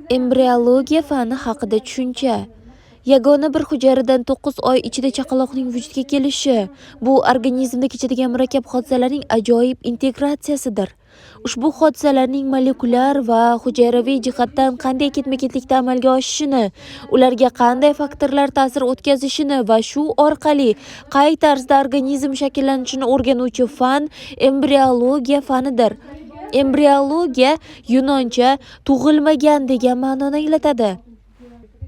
Embriologiya fani haqida tushuncha. Yagona bir hujayradan 9 oy ichida chaqaloqning vujudga kelishi bu organizmda kechadigan murakkab hodisalarning ajoyib integratsiyasidir. Ushbu hodisalarning molekulyar va hujayraviy jihatdan qanday ketma-ketlikda amalga oshishini, ularga qanday faktorlar ta'sir o'tkazishini va shu orqali qay tarzda organizm shakllanishini o'rganuvchi fan embriologiya fanidir. Embriologiya yunoncha tug'ilmagan degan ma'noni anglatadi.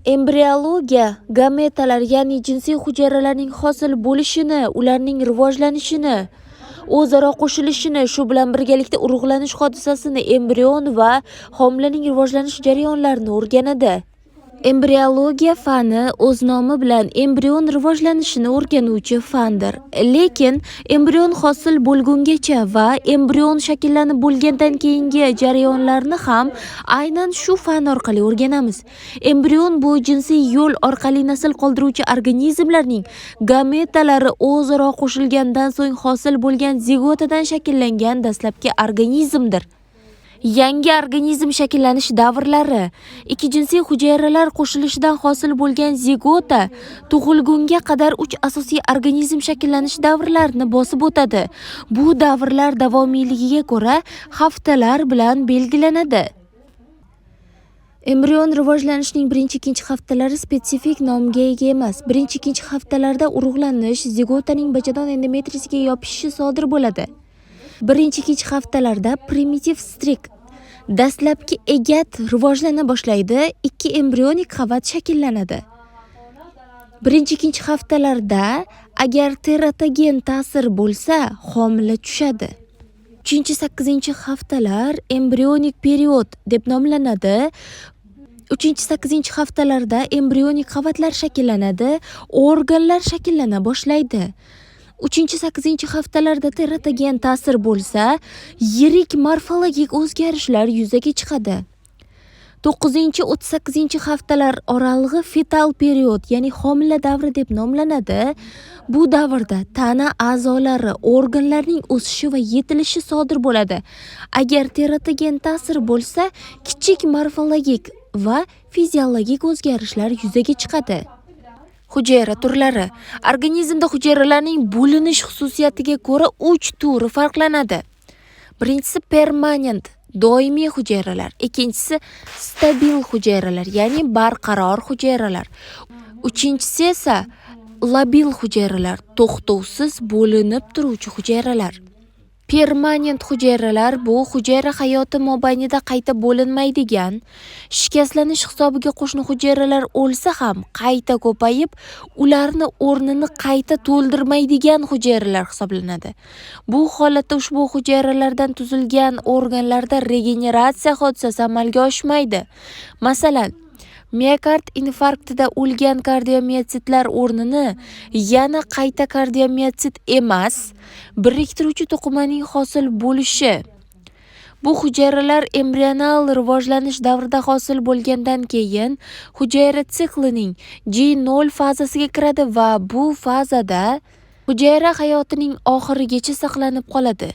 Embriologiya gametalar, ya'ni jinsiy hujayralarning hosil bo'lishini, ularning rivojlanishini, o'zaro qo'shilishini, shu bilan birgalikda urug'lanish hodisasini, embrion va homilaning rivojlanish jarayonlarini o'rganadi. Embriologiya fani o'z nomi bilan embrion rivojlanishini o'rganuvchi fandir. Lekin embrion hosil bo'lgungacha va embrion shakllanib bo'lgandan keyingi jarayonlarni ham aynan shu fan orqali o'rganamiz. Embrion bu jinsiy yo'l orqali nasl qoldiruvchi organizmlarning gametalari o'zaro qo'shilgandan so'ng hosil bo'lgan zigotadan shakllangan dastlabki organizmdir. Yangi organizm shakllanish davrlari. Ikki jinsiy hujayralar qo'shilishidan hosil bo'lgan zigota tug'ilgunga qadar 3 asosiy organizm shakllanish davrlarini bosib o'tadi. Bu davrlar davomiyligiga ko'ra haftalar bilan belgilanadi. Embrion rivojlanishining birinchi-ikkinchi haftalari spetsifik nomga ega emas. Birinchi-ikkinchi haftalarda urug'lanish, zigotaning bachadon endometriyasiga yopishishi sodir bo'ladi. Birinchi-ikkinchi haftalarda primitiv strik, dastlabki egat rivojlana boshlaydi, ikki embrionik qavat shakllanadi. Birinchi-ikkinchi haftalarda agar teratogen ta'sir bo'lsa, homila tushadi. 3-8 haftalar embrionik period deb nomlanadi. 3-8 haftalarda embrionik qavatlar shakllanadi, organlar shakllana boshlaydi. 3-8 haftalarda teratogen ta'sir bo'lsa, yirik morfologik o'zgarishlar yuzaga chiqadi. 9-38 haftalar oralig'i fetal period, ya'ni homila davri deb nomlanadi. Bu davrda tana a'zolari, organlarning o'sishi va yetilishi sodir bo'ladi. Agar teratogen ta'sir bo'lsa, kichik morfologik va fiziologik o'zgarishlar yuzaga chiqadi. Hujayra turlari. Organizmda hujayralarning bo'linish xususiyatiga ko'ra 3 turi farqlanadi. Birinchisi permanent, doimiy hujayralar, ikkinchisi stabil hujayralar, ya'ni barqaror hujayralar. Uchinchisi esa labil hujayralar, to'xtovsiz bo'linib turuvchi hujayralar. Permanent hujayralar bu hujayra hayoti mobaynida qayta bo'linmaydigan, shikastlanish hisobiga qo'shni hujayralar o'lsa ham qayta ko'payib, ularni o'rnini qayta to'ldirmaydigan hujayralar hisoblanadi. Bu holatda ushbu hujayralardan tuzilgan organlarda regeneratsiya hodisasi amalga oshmaydi. Masalan, miokard infarktida o'lgan kardiomiotsitlar o'rnini yana qayta kardiomiosit emas, biriktiruvchi to'qimaning hosil bo'lishi. Bu hujayralar embrional rivojlanish davrida hosil bo'lgandan keyin hujayra siklining G0 fazasiga kiradi va bu fazada hujayra hayotining oxirigacha saqlanib qoladi.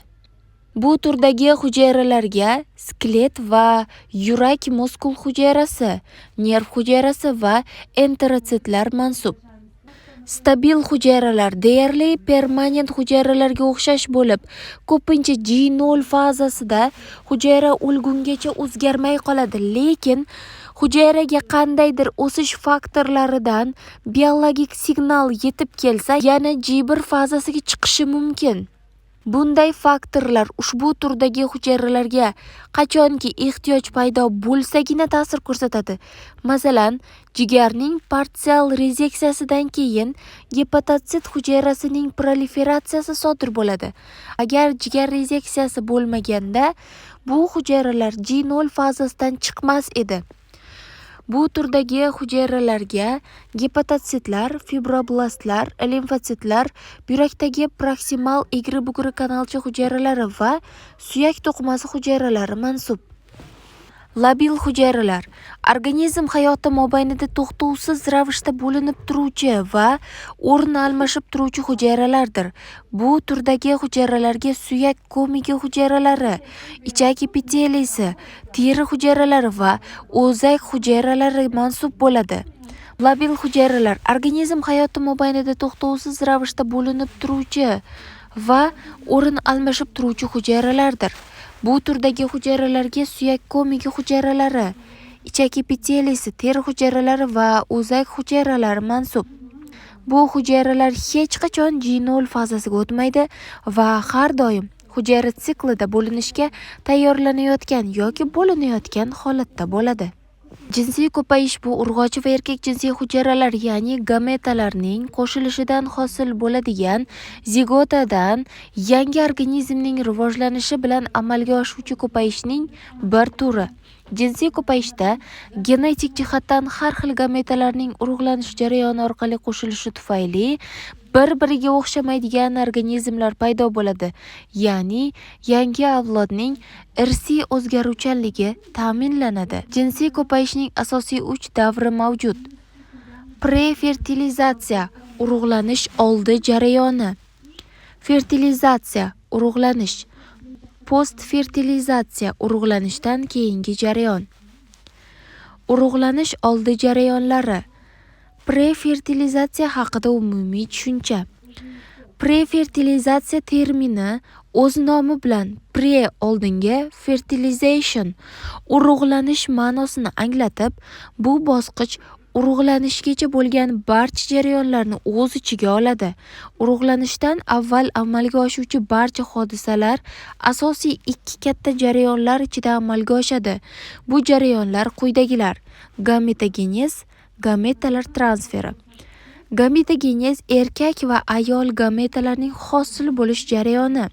Bu turdagi hujayralarga skelet va yurak muskul hujayrasi, nerv hujayrasi va enterotsitlar mansub. Stabil hujayralar deyarli permanent hujayralarga o'xshash bo'lib, ko'pincha G0 fazasida hujayra o'lgungacha o'zgarmay qoladi, lekin hujayraga qandaydir o'sish faktorlaridan biologik signal yetib kelsa, yana G1 fazasiga chiqishi mumkin. Bunday faktorlar ushbu turdagi hujayralarga qachonki ehtiyoj paydo bo'lsagina ta'sir ko'rsatadi. Masalan, jigarning parsial rezeksiyasidan keyin gepatotsit hujayrasining proliferatsiyasi sodir bo'ladi. Agar jigar rezeksiyasi bo'lmaganda, bu hujayralar G0 fazasidan chiqmas edi. Bu turdagi hujayralarga gepatotsitlar, fibroblastlar, limfotsitlar, buyrakdagi proksimal egri-bugri kanalcha hujayralari va suyak to'qimasi hujayralari mansub. Labil hujayralar organizm hayoti mobaynida to'xtovsiz ravishda bo'linib turuvchi va o'rin almashib turuvchi hujayralardir. Bu turdagi hujayralarga suyak ko'migi hujayralari, ichak epiteliysi, teri hujayralari va o'zak hujayralari mansub bo'ladi. Labil hujayralar organizm hayoti mobaynida to'xtovsiz ravishda bo'linib turuvchi va o'rin almashib turuvchi hujayralardir. Bu turdagi hujayralarga suyak ko'migi hujayralari, ichak epiteliysi, teri hujayralari va o'zak hujayralari mansub. Bu hujayralar hech qachon G0 fazasiga o'tmaydi va har doim hujayra siklida bo'linishga tayyorlanayotgan yoki bo'linayotgan holatda bo'ladi. Jinsiy ko'payish bu urg'ochi va erkak jinsiy hujayralar, ya'ni gametalarning qo'shilishidan hosil bo'ladigan zigotadan yangi organizmning rivojlanishi bilan amalga oshuvchi ko'payishning bir turi. Jinsiy ko'payishda genetik jihatdan har xil gametalarning urug'lanish jarayoni orqali qo'shilishi tufayli bir-biriga o'xshamaydigan organizmlar paydo bo'ladi, ya'ni yangi avlodning irsiy o'zgaruvchanligi ta'minlanadi. Jinsiy ko'payishning asosiy 3 davri mavjud. Prefertilizatsiya urug'lanish oldi jarayoni, fertilizatsiya urug'lanish, postfertilizatsiya urug'lanishdan keyingi jarayon. Urug'lanish oldi jarayonlari. Prefertilizatsiya haqida umumiy tushuncha. Prefertilizatsiya termini o'z nomi bilan pre oldingi, fertilization urug'lanish ma'nosini anglatib, bu bosqich urug'lanishgacha bo'lgan barcha jarayonlarni o'z ichiga oladi. Urug'lanishdan avval amalga oshuvchi barcha hodisalar asosiy ikki katta jarayonlar ichida amalga oshadi. Bu jarayonlar quyidagilar: gametogenez, gametalar transferi. Gametogenez erkak va ayol gametalarning hosil bo'lish jarayoni.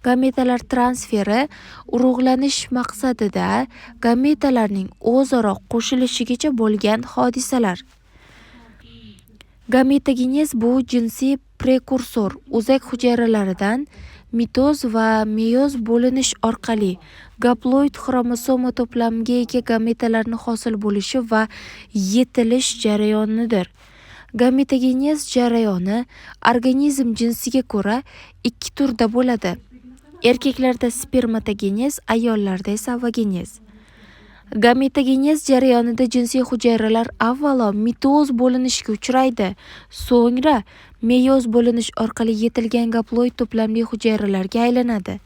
Gametalar transferi urug'lanish maqsadida gametalarning o'zaro qo'shilishigacha bo'lgan hodisalar. Gametogenez bu jinsiy prekursor o'zak hujayralaridan mitoz va meyoz bo'linish orqali gaploid xromosoma to'plamiga ega gametalarni hosil bo'lishi va yetilish jarayonidir. Gametogenez jarayoni organizm jinsiga ko'ra ikki turda bo'ladi. Erkaklarda spermatogenez, ayollarda esa ovogenez. Gametogenez jarayonida jinsiy hujayralar avvalo mitoz bo'linishga uchraydi, so'ngra meyoz bo'linish orqali yetilgan gaploid to'plamli hujayralarga aylanadi.